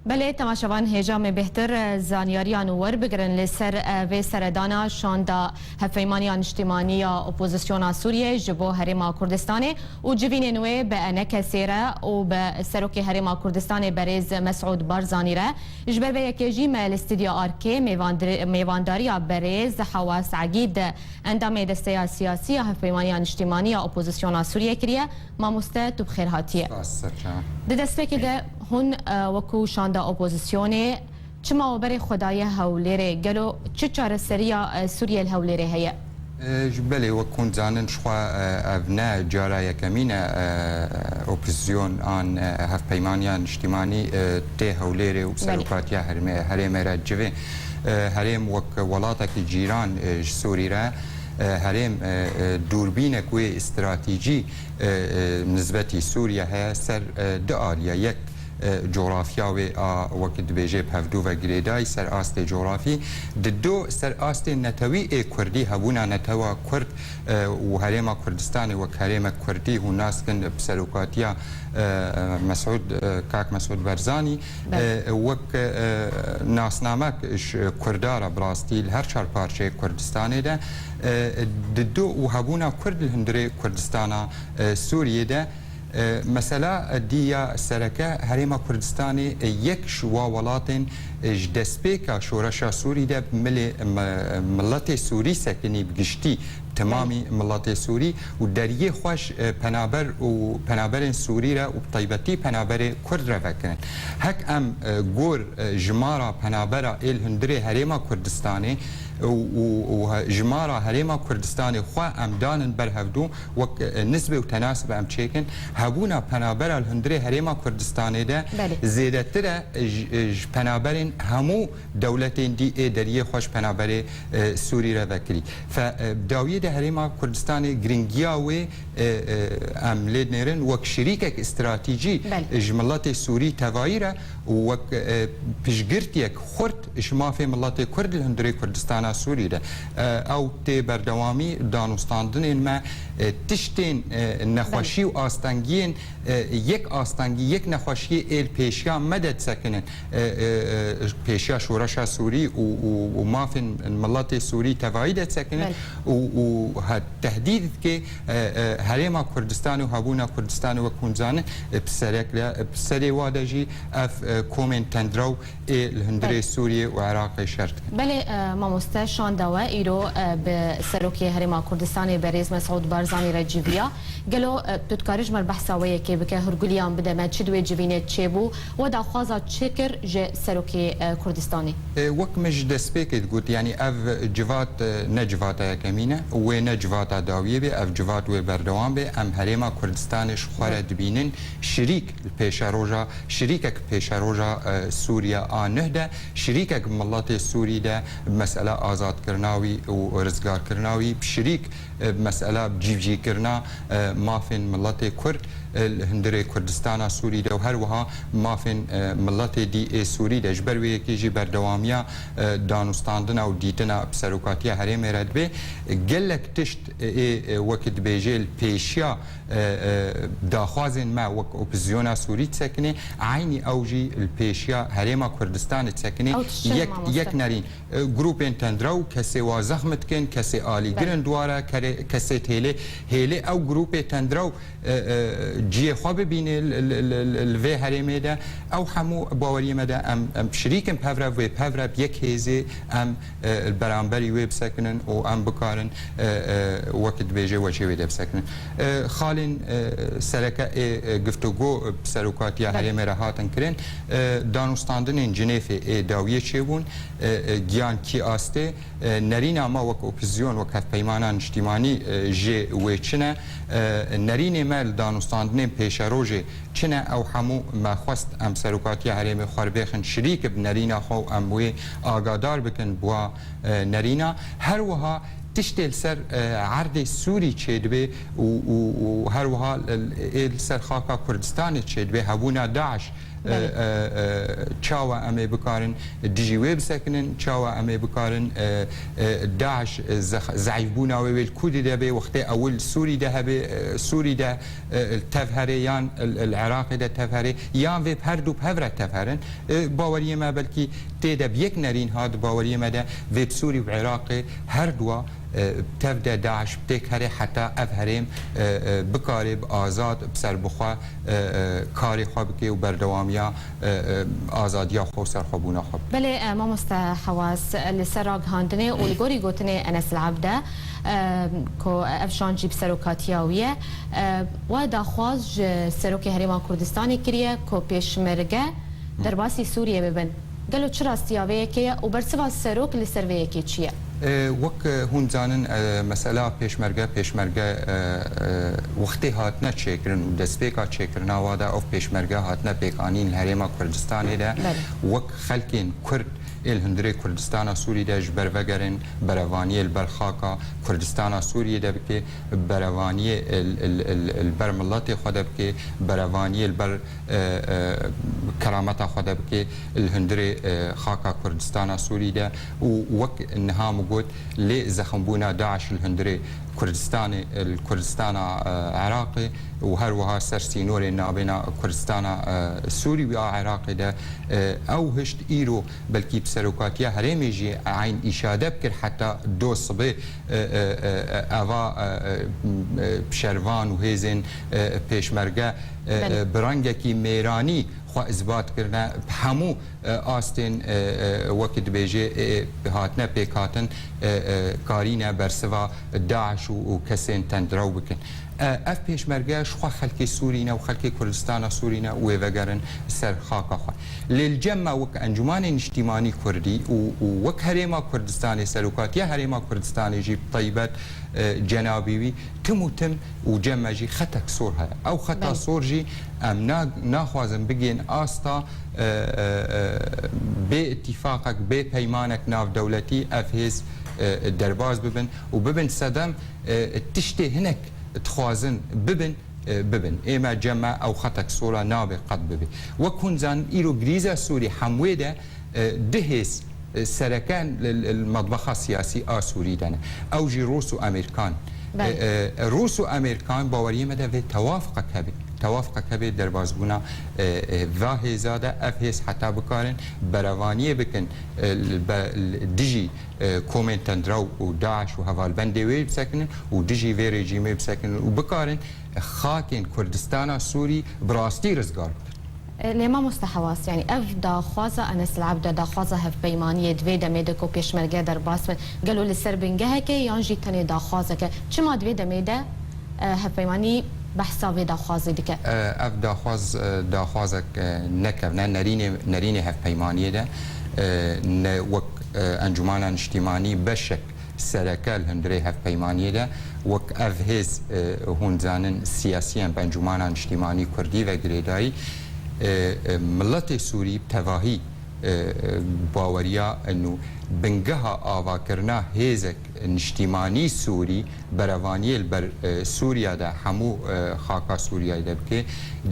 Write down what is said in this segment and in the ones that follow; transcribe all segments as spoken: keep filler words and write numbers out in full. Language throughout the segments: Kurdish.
Belê, temaşevan, hêja me bêhtir, e, zanyariyan werbigirin li ser, e, vê seredana şanda Hevpeymaniya Niştimanî ya Opozisyona Sûriyê ji bo Herêma Kurdistanê û civînên wê bi enekesê re û bi Serokê Herêma Kurdistanê berêz Mesûd Barzanî re. Ji ber vê yekê jî me li Stûdyo Arkê mêvandir-, mêvandariya berêz Hawas Egîd, endamê Desteya Siyasî ya Hevpeymaniya Niştimanî ya Opozisyona Sûriyê kiriye. Mamoste, tu bi xêr hatiye. Spas, serçe. Di destpêkê de hûn, e, wekû şanda opozisyonê, çima we berê xwe daye Hewlêrê? Gelo çi çareseriya, e, Sûriyê li Hewlêrê heye? E, ji belê, wek hûn zanin, jixwe, e, ev ne cara yekemîn e, e, opozisyon an, e, hevpeymaniya niştimanî, e, tê Hewlêrê û Belê. serokatiya hermê-, herêmê re civê. E, herêm wek welatekî cîran, e, ji Sûrî re, e, herêm, e, e, dûrbînek wê stratejî, e, e, nizbetî Sûriye heye ser, e, du aliye. Yek, e, cografya wê a, wek dibêje, bi hevdû ve girêdayî ser astê cografî, di do ser astê netewî ê Kurdî, hebûna netewa Kurd, e, û Herêma Kurdistanê wek herêmek Kurdî hûn nas dikin, bi serokatiya, e, e, Mesûd, e, kak Mesûd Barzanî, Belê. e, wek, e, nasnamek ji Kurda re bi rastî li her çar parçeyê Kurdistanê de, e, di do û hebûna Kurd li hundirê Kurdistana, e, Sûriyê de, E, mesela, e, dî ya sereke Herêma Kurdistanê, e, yek ji wa welatên, e, ji destpêka şoreşa Sûrî de milê, mi-, miletê Sûrî sekinî bi giştî, temamî Belê. miletê Sûrî û deriyê xweş, e, penaber û penaberên Sûrî re û bi taybetî penaberê Kurd re vekirin. Hek em, e, gor, e, jimara penabera ê li hundirê Herêma Kurdistanê û, û, û he-, jimara Herêma Kurdistanê xwe em danin ber hevdû, wek, e, nisbê û tenasib em çêkin, hebûna penabera li hundirê Herêma Kurdistanê de Belê. zêdetir e ji, e, ji penaberên hemû dewletên dî ê deriyê xwe ji penaberê, e, Sûrî re vekirî. Fe, e, bi dawiyê de Herêma Kurdistanê giringiya wê, e, e, em lê dinêrin wek şirîkek stratejî Belê. ji miletê Sûrî tevayî re û wek, e, piştgirtiyek xurt ji mafê miletê Kurd li hundirê Kurdistana Sûrî de. E, ew tê berdewamî danûstandinên me, e, tiştên, e, nexweşî Belê. û astengiyên, e, yek astengî, yek nexweşiyê ê li pêşiya me de disekinin, e, e, e, pêşiya şoreşa Sûrî û, û, û mafên miletê Sûrî tevayî de disekinin Belê. û, û he-, tehdîd dike, e, e, Herêma Kurdistanê û hebûna Kurdistanê wek hûn zanin, e, bi serek le, e, bi serê wa de jî ev, e, komên tendrew ê li hundirê Belê. Sûriyê û Iraqê şer dikin. Belê, e, mamoste, şanda we îro, e, bi Serokê Herêma Kurdistanê berêz Mesûd Barzanî re civiya. Gelo, e, tu dikarî ji me re behsa wê yekê bike, hûrgulîyan bide me, çi di wê civînê çêbû, we daxwaza çi kir ji Serokê, e, Kurdistanê? E, wek min ji destpêkê digot, yanî ev civat, e, ne civata yekemîn e, wê ne civata dawiyê be, ev civat wê berdewam be. Em Herêma Kurdistanê ji xwe re Belê. dibînin şirîk li pêşeroja, şirîkek pêşeroja, e, Sûriye a nuh de, şirîkek miletê Sûrî de, mesela azadkirina wî û rizgarkirina wî, şirîk, e, mesela cîvcîkirina, e, mafên miletê Kurd, e, li hundirê Kurdistana Sûrî de û her wiha mafên, e, miletê dî ê Sûrî de. Ji ber wê yekê jî berdewamiya, e, danûstandina û dîtina bi serokatiya herêmê re dibe. Gelek tişt, e, ê, e, wek dibêje li pêşiya e, e, daxwazên me wek opozisyona Sûrî disekine, eynî ew jî li pêşiya Herêma Kurdistanê disekine. Ew tişt çi ne, Yek, mamoste? yek nerîn, e, grûpên tendrew, kesê wa zexm dikin, kesê alîgir Belê. in di wa re, kerê-, kesê hêlê, hêlê ew grûpê tendrew, e, e, cihê xwe bibîne li, li, li, li, li vê herêmê de. Ew hemû baweriyê me de em, em şirîk in bi hev re, vê bi hev re bi yek hêzê em e, li beramberî wê bisekinin û em bikarin, e, e, wek dibêje wecê wê de bisekinin. E, xalên, e, sereke ê, e, guftûgo bi serokatiya Belê. herêmê re hatin kirin. E, danûstandinên Cinêfê ê dawiyê çêbûn, e, e, giyan kî astê, e, nerîna me wek opozisyon, wek hevpeymana niştîmanî, e, jê wê çi ne? E, nerînê me li danûstandinên pêşerojê Çi ne ew hemû me xwest em serokatiya herêmê xwe re bêxin şirîk bi nerîna xwe û em wê agadar bikin bi wa, e, nerîna. Her wiha tiştê li ser, e, erdê Sûrî çêdibe û, û, û her wiha l-, ê li ser xaka Kurdistanê çêdibe, hebûna DAIŞ, Belê. E, e, e, çawa em ê bikarin dijî wê bisekinin, çawa em ê bikarin, e, e, DAIŞ, e, zex-, zeîfbûna wê wê li ku dide bê, wextê ewil Sûrî de hebe, e, Sûrî de, e, tev herê yan li, li Iraqê de tev herê, yan vê her du bi hev re tev herin. E, baweriyê me belkî tê de bi yek nerîn hat, baweriyê me de vê bi Sûrî û Iraqê her dua e, tev de DAIŞ têk herê heta ev herêm, e, e, bikare bi azad, bi serbixwe, e, e, karê xwe bike û berdewamiya, e, e, azadiya xwe û serxwebûna xwe bike. Belê, e, mamoste Hewas, e, li ser ragihandinê û li gorî gotinê Enes El Abde, e, ku ev şan jî bi serokatiya wî ye, e, we daxwaz ji Serokê Herêma Kurdistanê kiriye ku pêşmerge derbasî Sûriyê bibin. Gelo çi rastiya vê yekê ye û bersiva serok li ser vê yekê çi ye? E, wek, e, hûn dizanin, e, mesela pêşmerge, pêşmerge, e, e, wextê hatine çêkirin û destpêka çêkirina wa de ev pêşmerge hatine pêkanîn li Herêma Kurdistanê de, belê, wek xelkên Kurd ê li hundirê Kurdistana Sûrî de ji ber vegerin, berevaniyê li ber xaka Kurdistana Sûriyê de bike, berevaniyê li, li, li, li ber miletê xwe de bike, berevaniyê li ber e, e, kerameta xwe de bike li hundirê, e, xaka Kurdistana Sûrî de û wek niha min got, lê zexmbûna DAIŞ li hundirê Kurdistanê, li Kurdistana, e, Iraqê û her wiha ser sînorên navbêna Kurdistana, e, Sûrî û ya Iraqê de, e, ew hişt îro belkî bi serokatiya herêmê jî eyn îşade bikir heta do sibê, e, e, e, e, eva, e, e, e, şervan û hêzên, e, pêşmerge, e, belê, e, bi rengekî mêranî xwe îsbat kirine, bi hemû, e, astên, e, e, wekî dibêje, e, hatine pêkhatin, e, e, karîne bersiva DAIŞ û, û kesên tendrew bikin. E, ev pêşmerge ji xwe xelkê Sûrî ne û xelkê Kurdistana Sûrî ne û wê vegerin ser xaka xwe. Lê li cem me wek Encûmanê Niştîmanî Kurdî û, û wek Herêma Kurdistanê, Serokatiya Herêma Kurdistanê jî bi taybet, e, cenabî wî tim û tim û cem me jî xetek sor heye. Ew xeta, belê, sor jî em na-, naxwazin bigên asta, e, e, e, bê îtîfaqek, bê peymanek navdewletî ev hêz, e, derbas bibin û bibin sedem, e, tiştê hinek dixwazin bibin, e, bibin. Ê me cem me ew xetek sora nabe qet bibê. Wek hûn zanin, îro krîza Sûrî hemwê de, e, du hêz, e, sereke li, li, li metbexa siyasî a Sûrî de ne. Ew jî Rûs û Amerîkan. Belê. E, e, Rûs û Amerîkan baweriyê me de vê tewafqek hebe. Tewafqek hebe derbasbûna, e, e, va hêza de ev hêz heta bikarin berevaniyê bikin, e, li be-, li dijî, e, komên tendrew û DAIŞ û hevalbendê wê bisekinin û dijî vê rejîmê bisekinin û bikarin xakên Kurdistana Sûrî bi rastî rizgar bikin. E, lê mamoste Hewas, yanî ev daxwaza Enes El Abde, daxwaza hevpeymaniyê di vê demê de ku pêşmerge derbas bin, gelo li ser bingehek e yan jî tenê daxwazek e? Çima di vê demê de, e, hevpeymanî behsa vê daxwazê dike? E, ev daxwaz, e, daxwazek, e, ne kevn e, nerînê, nerînê hevpeymaniyê de, e, ne wek, e, Encûmana Niştîmanî beşek sereke li hundirê hevpeymaniyê de, wek ev hêz, e, hûn dizanin siyasî yên bi Encûmana Niştîmanî Kurdî ve girêdayî, e, e, miletê Sûrî bi tevahî, e, e, baweriya eno bingeha avakirina hêzek niştîmanî Sûrî berevaniyê li ber, e, Sûriya de hemû, e, xaka Sûriyayê de bike,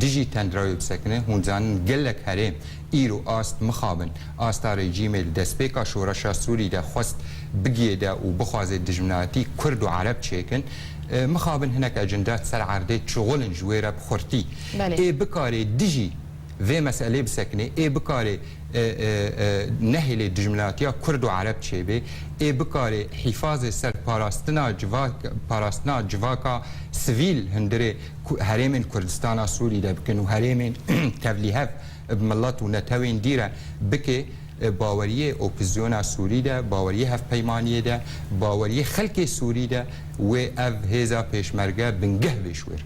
dijî tendrewê bisekine. Hûn dizanin gelek herêm îro ast mixabin asta rejîmê li destpêka şoreşa Sûrî de xwest bigiyê de û bixwaze dijminatî Kurd û Ereb çêkin, e, mixabin hinek ecenda ser erdê çixulin ji wê re bi xurtî. Belê. Ê bikarê dijî vê meselê bisekinê, ê bikarê, e, e, e, nehêlê dijminatiya Kurd û Ereb çêbê, ê bikarê hîfazê ser parastina civak-, parastina civaka sivîl hundirê ku-, herêmên Kurdistana Sûrî de bikin û herêmên tevlîhev bi milet û netewên dî re bike, e, baweriyê opozisyona Sûrî de, baweriyê hevpeymaniyê de, baweriyê xelkê Sûrî de wê ev hêza pêşmerge bingeh bê ji wêr.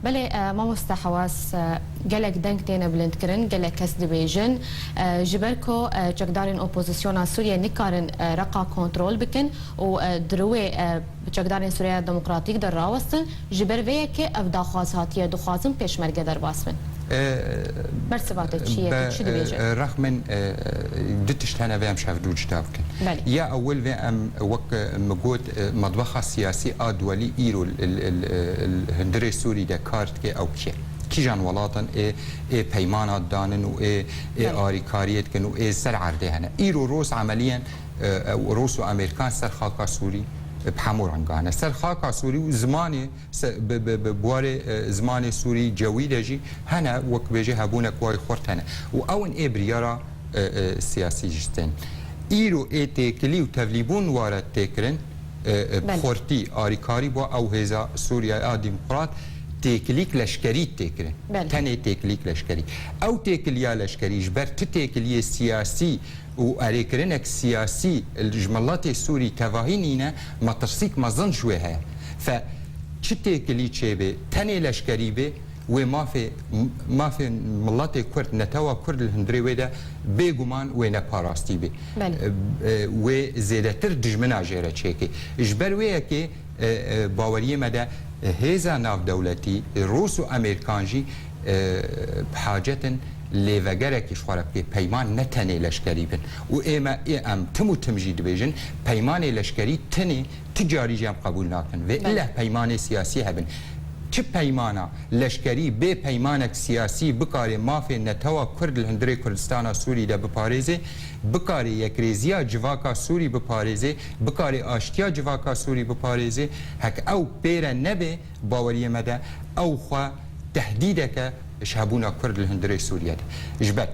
Belê, e, mamoste Hewas, e, gelek deng têne bilindkirin, gelek kes dibêjin, e, ji ber ku, e, çekdarên opozisyona Sûriyê nikarin, e, reqa kontrol bikin û, e, di rûyê, e, çekdarên Sûriya Demokratîk de rawestin, ji ber vê yekê ev daxwaz hatiye, dixwazin pêşmerge derbas bin. E, Bersiva te çi ye? Tu çi dibêje? E, rexmin, e, du tişt hene vê em şev dû cida bikin. Belê. Ya ewil vê em wek, e, min got, e, metbexa siyasî a duwelî îro li, li, li, li hundirê Sûrî de kar dike ew kî ye? Kîjan welatin ê, ê peymana danin û ê, ê Belê. arîkariyê dikin û ê ser erdê hene. Îro Rûs emeliyen, e, e, Rûs û Amerîkan ser xaka Sûrî, e, bi hemû renga hene. Ser xaka Sûrî û zimanê, se-, bi, bi, bi buwarê, e, zimanê Sûrî cewî de jî hene, wek bêjê hebûnek wayî xurt hene. Û ew in ê biryara, e, e, siyasî jî tên. Îro ê têkilî û tevlîbûn ware têkirin, e, e, bi Belê. xurtî arîkarî bo ew hêza Sûriya ya Demokrat têkilîk leşkerî têkirin. Belê. Tenê têkilîk leşkerî. Ew têkiliya leşkerî ji ber ti têkiliyê siyasî û erêkirinek siyasî ji miletê Sûrî tevahî nîne, metirsîk mezin ji wê heye. Fe çi têkilî çêbê, tenê leşkerî bê, wê mafê, mafê miletê Kurd, netewa Kurd li hundirê wê de bêguman wê ne parastî bê. Belê. E, e, wê zêdetir dijmina jê re çêkê. Ji ber wê yekê, e, e, baweriyê me de, e, hêza navdewletî, e, Rûs û Amerîkan jî, e, bi hacet in lêvegerekî ji xwe re bike. Peyman ne tenê leşkerî bin. Û ê me, ê em tim û tim jî dibêjin, peymanê leşkerî tenê ti carî jî em qebûl nakin. Vê Belê. îlle peymanê siyasî hebin. Çi peymana leşkerî bê peymanek siyasî bikarê mafê netewa Kurd li hundirê Kurdistana Sûrî de biparêzê, bikarê yekrêziya civaka Sûrî biparêzê, bikarê aştiya civaka Sûrî biparêzê, hek ew pê re nebe, baweriyê me de ew xwe tehdîdeke ji hebûna Kurd li hundirê Sûriye de. Ji ber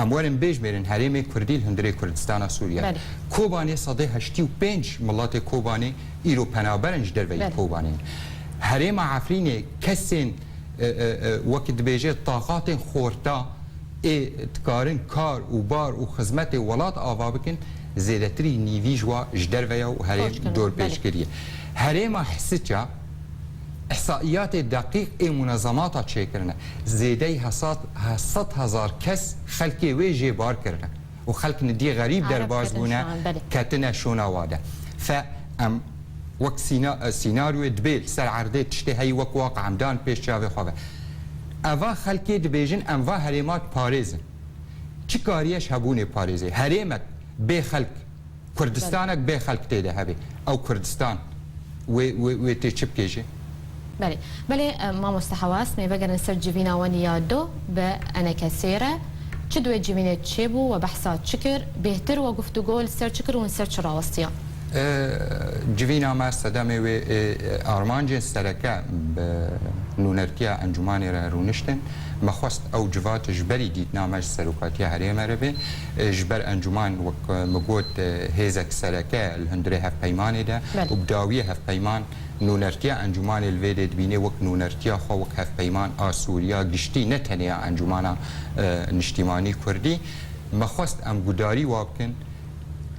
em werin bêjmêrin herêmê Kurdî li hundirê Kurdistana Sûriye de. Belê. Kobanê sedê heştî û pênc miletê Kobanê îro penaber in ji derveyî Belê. Kobanê. Herêma Efrînê kesên, e, e, e, wekî dibêje taqatên xorta ê dikarin kar û bar û xizmetê welat ava bikin, zêdetirî nîvî ji wa ji derve ye û herêm Koç kirin, dorpêç belê. kiriye. Herêma Hisiça, îhsaîyatê deqîq ê munezemata çêkirine. Zêdeyî hesat, hesed hezar kes xelkê wê jê bar kirine. Û xelk nidî xerîb Ereb derbas ketin bûne, şan, belê. ketine şûna wa de. Fe em wek sîna-, sînaryoyê dibê li ser erdê tiştê heyî wek waqe em dan pêş çavê xwe ve. Eva xelkê dibêjin em va herêma parêzin. Çi kariye ji hebûnê parêzê? Herêmek bê xelk, Kurdistanek bê xelk tê de hebe. Ew Kurdistan wê, wê, wê tê çi bikê jî? Belê. Belê, e, mamoste Hewas, me vegerin ser civîna we ya do bi enekesê re. Çi di wê civînê çêbû, we behsa çi kir? Bêhtir we guftûgo li ser çi kir û hûn ser çi rawestiyan? E, civîna me sedemê wê, e, armancên sereke bi nûnertiya encûmanê re rûniştin. Me xwest ew civat ji berî dîtina me ji serokatiya herême re bê. E, ji ber encûman wek, e, min got, e, hêzek sereke li hundirê hevpeymanê de Belê. û bi dawiyê hevpeyman nûnertiya encûmanê li vê dê dibînê wek nûnertiya xwe, wek hevpeyman a Sûriya giştî, ne tenê ya encûmana, e, niştîmanî kurdî. Me xwest em gudarî wa bikin.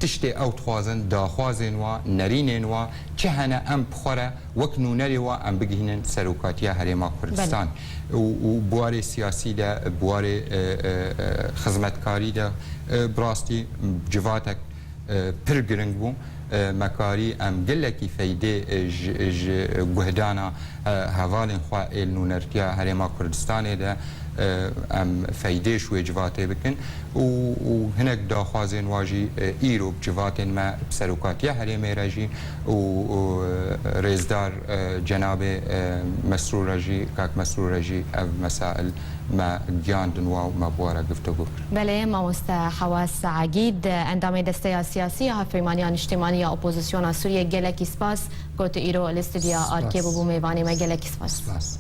Tiştê ew dixwazin, daxwazên wa, nerînên wa, çi hene em bi xwe re wek nûnerê wa em bigihînin serokatiya Herêma Kurdistan. Belê. Û, û buwarê siyasî de, buwarê, e, e, e, xizmetkarî de, e, bi rastî civatek, e, pir giring bû. E, me karî em gelekî feydê, e, ji, ji guhdana, e, hevalên xwe ê li nûnertiya Herêma Kurdistanê de, e, em feydê ji wê civatê bikin û, û hinek daxwazên wa jî, e, îro bi civatên me bi serokatiya herêmê re jî û, û, e, rêzdar, e, cenabê, e, Mesrûr re jî, kak Mesrûr re jî ev mesail me giyandin wa û me bi wa re guftûgo kir. Belê, mamoste Hewas Egîd, endamê Desteya Siyasî ya Hevpeymaniya Niştimanî ya Opozisyona Sûriyê, gelekî spas. Got îro li stûdya Spas. Arkê bûbû mêvanê me, gelekî spas. Spas.